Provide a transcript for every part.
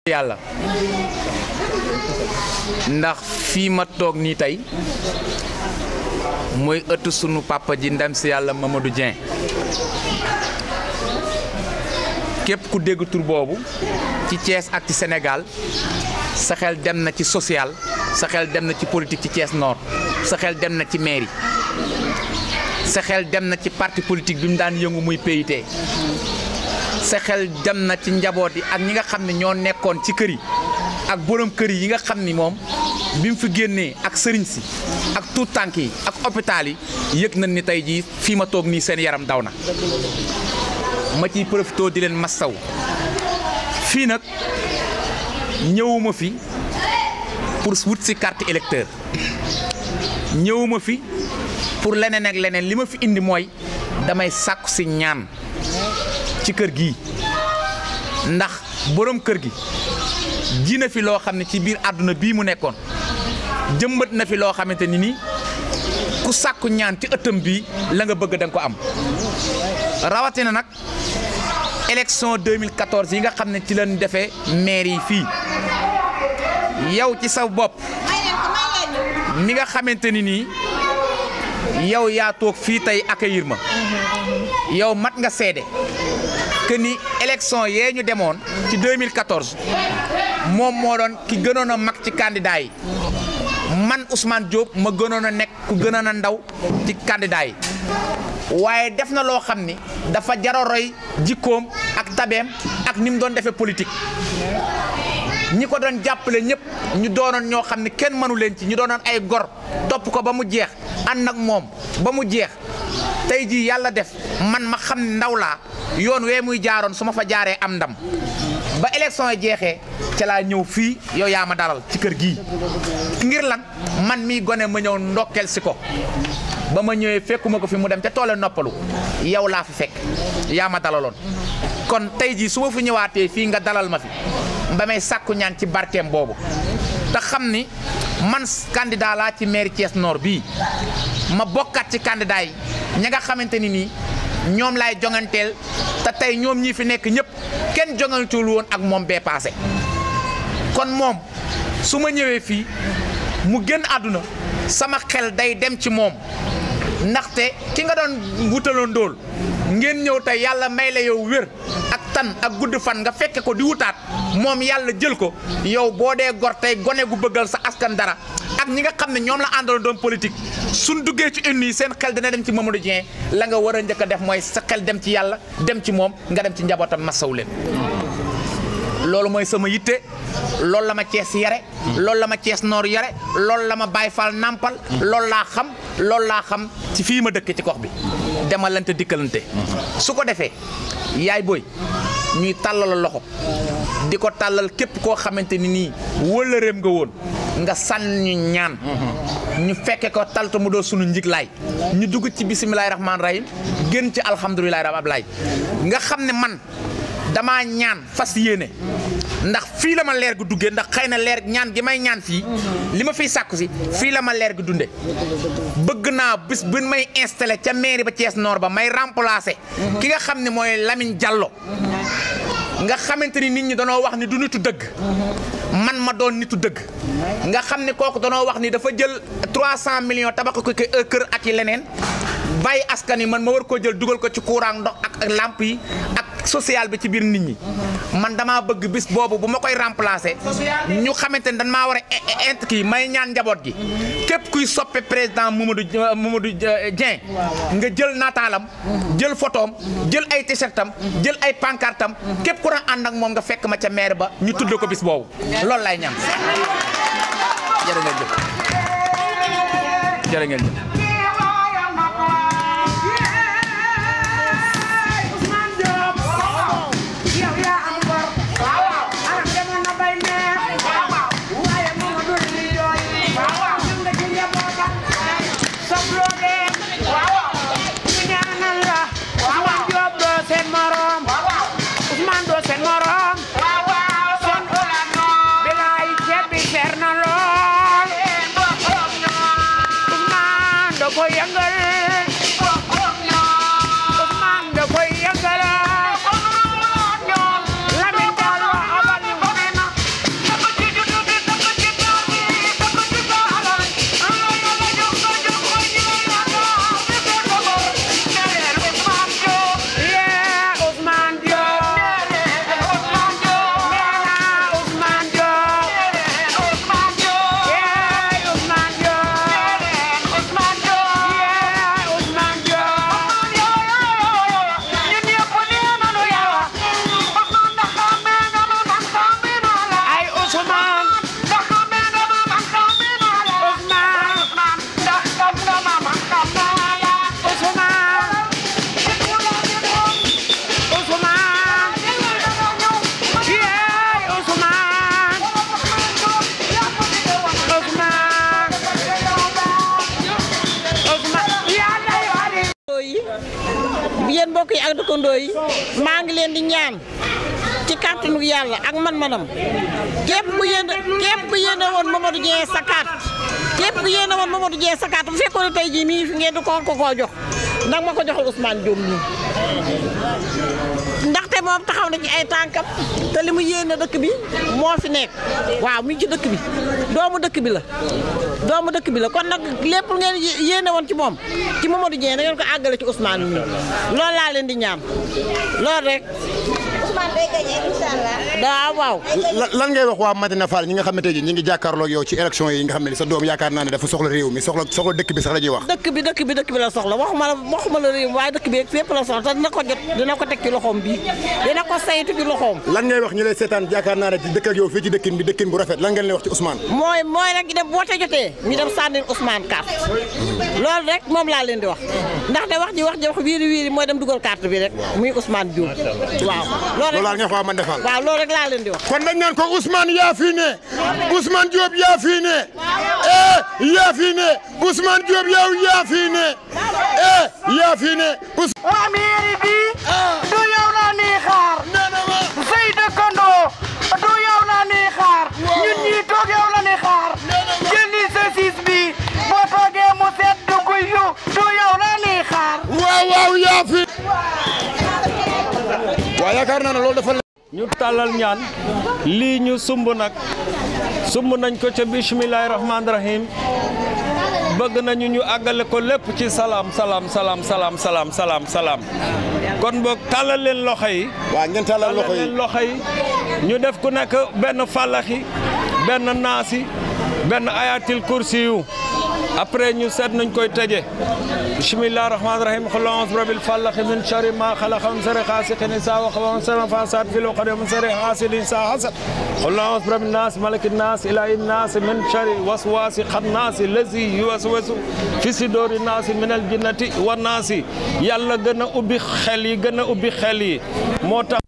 yàlla ndax fii ma toog nii tey mooy ëtt sunu papa ji ndem si yàlla Mamadou Dieng képp ku dégg tur boobu ci Thiès ak ci Sénégal sa xel dem na ci social sa xel dem na ci politique ci Thiès Nord sa xel dem na ci mairie sa xel dem na ci parti politique bi mu daan yëngu muy PIT sa xel dem na ci njaboot yi ak ñi nga xam ne ñoo nekkoon ci kër yi ak borom kër yi nga xam ni moom bi mu fi génnee ak sëriñ si ak tuut tànk yi ak hôpital yi yëg nañ ni tey jii fii ma toog nii seen yaram daw na ma ciy profité di leen massaw fii nag ñëwuma fi pour wut si carte électeur ñëwuma fi pour leneen ak leneen li ma fi indi mooy damay sàkku si ñaan ci kër gi ndax borom kër gi ji na fi loo xam ne ci biir àdduna bii mu nekkoon jëmbat na fi loo xamante ni nii ku sàkku ñaan ci ëttam bii la nga bëgg danga ko am rawatina nag élection 2014 yi nga xam ne ci lañ defee maire yi fii yow ci sa bopp mi nga xamante ni nii yow yaa toog fii tey accueillir ma yow mat nga seede que ni élection yee ñu demoon ci 2014 moom moo doon ki gënoon a mag ci candidat yi man Ousmane Diop ma gënoon a nekk ku gënoon a ndaw ci candidat yi waaye def na loo xam ni dafa jara roy jikkoom ak tabeem ak ni mu doon defee politique ñi ko doon jàppale ñëpp ñu doonoon ñoo xam ne kenn mënu leen ci ñu doonoon ay gor topp ko ba mu jeex ànd ak moom ba mu jeex tey jii yàlla def man ma xam ne ndaw laa yoon wee muy jaaroon su ma fa jaaree am ndam ba élection yi jeexee ca laa ñëw fii yow yaa ma dalal ci kër gii ngir lan man mii gone ma ñëw ndokkeel si ko ba ma ñëwee fekkuma ko fi mu dem te toole noppalu yow laa fi fekk yaa ma dalaloon kon tey jii su ma fi ñëwaatee fii nga dalal ma fi ba may sàkku ñaan ci barkeem boobu te xam ni man candidat laa ci mairie Thiès Nord bii ma bokkat ci candidat yi ña nga xamante ni nii ñoom laay jonganteel te tey ñoom ñii fi nekk ñëpp kenn jongantul woon ak moom bee paase kon moom su ma ñëwee fii mu génn àdduna sama xel day dem ci moom ndaxte ki nga doon wutaloon dool ngeen ñëw tey yàlla may la yow wér ak tan ak gudd fan nga fekke ko di wutaat moom yàlla jël ko yow boo dee gor tey gone gu bëggal sa askan dara ak ñi nga xam ne ñoom la àndaloon doon politique suñ duggee ci une yi seen xel dina dem ci Mamadou Dieng la nga war a njëkk a def mooy sa xel dem ci yàlla dem ci moom nga dem ci njabootam masawu leen loolu mooy sama yitte loolu la ma Thiès yare loolu la ma Thiès Nord yare loolu la ma Baye Fall nampal loolu laa xam ci fii ma dëkk ci gox bi demalante dikkalante su ko defee yaay booy ñuy tàllal loxo di ko tàllal képp koo xamante ni nii wëllëreem nga woon nga sànni ñu ñaan ñu fekke ko taltu mu doo sunu njiglaay ñu dugg ci bisimilahi rahmaani rahim gën ci alhamdulilahi rabbil alamin nga xam ne man dama ñaan fas yéene ndax fii la ma leer gi duggee ndax xëy na leer ñaan gi may ñaan fii li ma fiy sàkku si fii la ma leer gi dunde bëgg naa bis bu may installé ca mairie ba Thiès Nord ba may remplacer ki nga xam ne mooy Lamine Diallo nga xamante ni nit ñi danoo wax ni du nitu dëgg man ma doon nitu dëgg nga xam ne kooku danoo wax ni dafa jël 300 millions tabax ko kër ak yi leneen bàyyi askan yi man ma war koo jël dugal ko ci courant ndox ak lamp yi ak social bi ci biir nit ñi man damaa bëgg bis boobu bu ma koy remplacer ñu xamante ne dañ maa war a int kii may ñaan njaboot gi képp kuy soppe président Mamadou Dieng nga jël nataalam jël photoom jël ay t-shirtam jël ay pancartam képp ku na ànd ak moom nga fekk ma ca maire ba ñu tudd ko bis boobu loolu lay ñaan jërë ngeen jëf jërë ngeen jëf Usman ak dëkkandoo yi maa ngi leen di ñaan ci kàttanu yàlla ak man-manam képp ku yéene woon Mamadou Dieng sa carte képp ku yéene woon Mamadou Dieng sa carte bu fekkoon ne tey jii mi ngi fi ngeen di ko jox ndax ma ko joxal Ousmane Diop nii ndaxte moom taxaw na ci ay tànkam te li mu yéene dëkk bi moo fi nekk waaw mu ngi ci dëkk bi doomu dëkk bi la kon nag lépp ngeen yéene woon ci moom ci Mamadou Dieng da ngeen ko àggale ci Ousmane mi loolu laa leen di ñaan loolu rek. Ousmane day gagné inshallah. waaw. lan ngay wax waa Madina Fall ñi nga xamante ne ñi ngi jàkkaarloog yow ci élection yi nga xam ne sa doom yaakaar naa ne dafa soxla réew mi soxla dëkk bi sax la ñuy wax. dëkk bi la soxla waxuma la réew waaye dëkk bi fépp la soxla te dina ko jot dina ko teg ci loxoom bi dina ko saytu ci loxoom. lan ngay wax ñi lay seetaan yaakaar naa ne ci dëkk ak yow fii ci dëkkin bi dëkkin bu rafet lan ngeen lay wax ci Ousmane. mooy rek dem boo te jotee ñu dem sànnil Ousmane carte loolu rek moom laa leen di wax ndaxte wax wiiri mooy dem dugal carte bi rek muy Ousmane Diop waaw loolu laa nga wax man defal waaw loolu rek laa leen di wax. kon dañ naan ko Ousmane yaa fi ne Ousmane Diop yaa fi ne yaa fi ne Ousmane Diop yow yaa fi ne yaa fi ne. waa mairie bi du yow laa nii xaar say dëkkandoo du yow laa nii xaar ñun ñii toog yow la nii xaar jëli sa siis bi boo toogee mu seet du yow laa nii xaar. waaw yaa fi. waaw yaakaar naa ne loolu dafa. ñu tàllal ñaan lii ñu sumb nañ ko ca bismillahi rahmaani rahim bëgg nañu ñu àggale ko lépp ci salaam kon boog tàllal leen loxo yi. waaw ngeen tàllal loxo yi ñu def ku nekk benn fàllaxi benn naasi benn ayatil kursi yu après ñu seet nañ koy tëje bismillahi rahmaani rahim qul a'uuzu bi rabbil falaq min sharri ma xalaq min sharri gaasiqin izaa waqab min sharri nafaasaati fil uqad min sharri haasidin izaa hasad qul a'uuzu bi rabbin naas malikin naas ilaahin naas min sharri waswaasi xannaasi lazii yuwaswisu fi suduuri naasi minal jinnati wan naasi yàlla gën a ubbi xel yi moo tax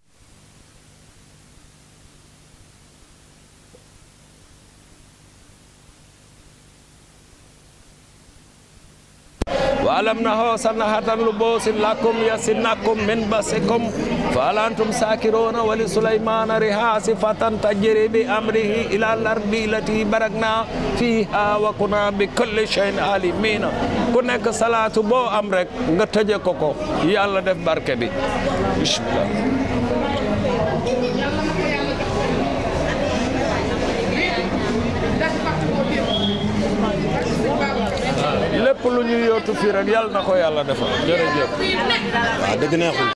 وعلمناه سنة لبوس لكم يسنكم من بسكم فأنتم ساكرون ولسليمان ريحا صفة تجري بأمره إلى الأرض التي باركنا فيها وكنا بكل شيء عالمين كنك صلاة بو أمرك نتجه كوكو يلا دف بركة بي بسم الله lépp lu ñu yootu fii rek yàlla na ko yàlla defal jërëjëf. waaw dëgg neexul.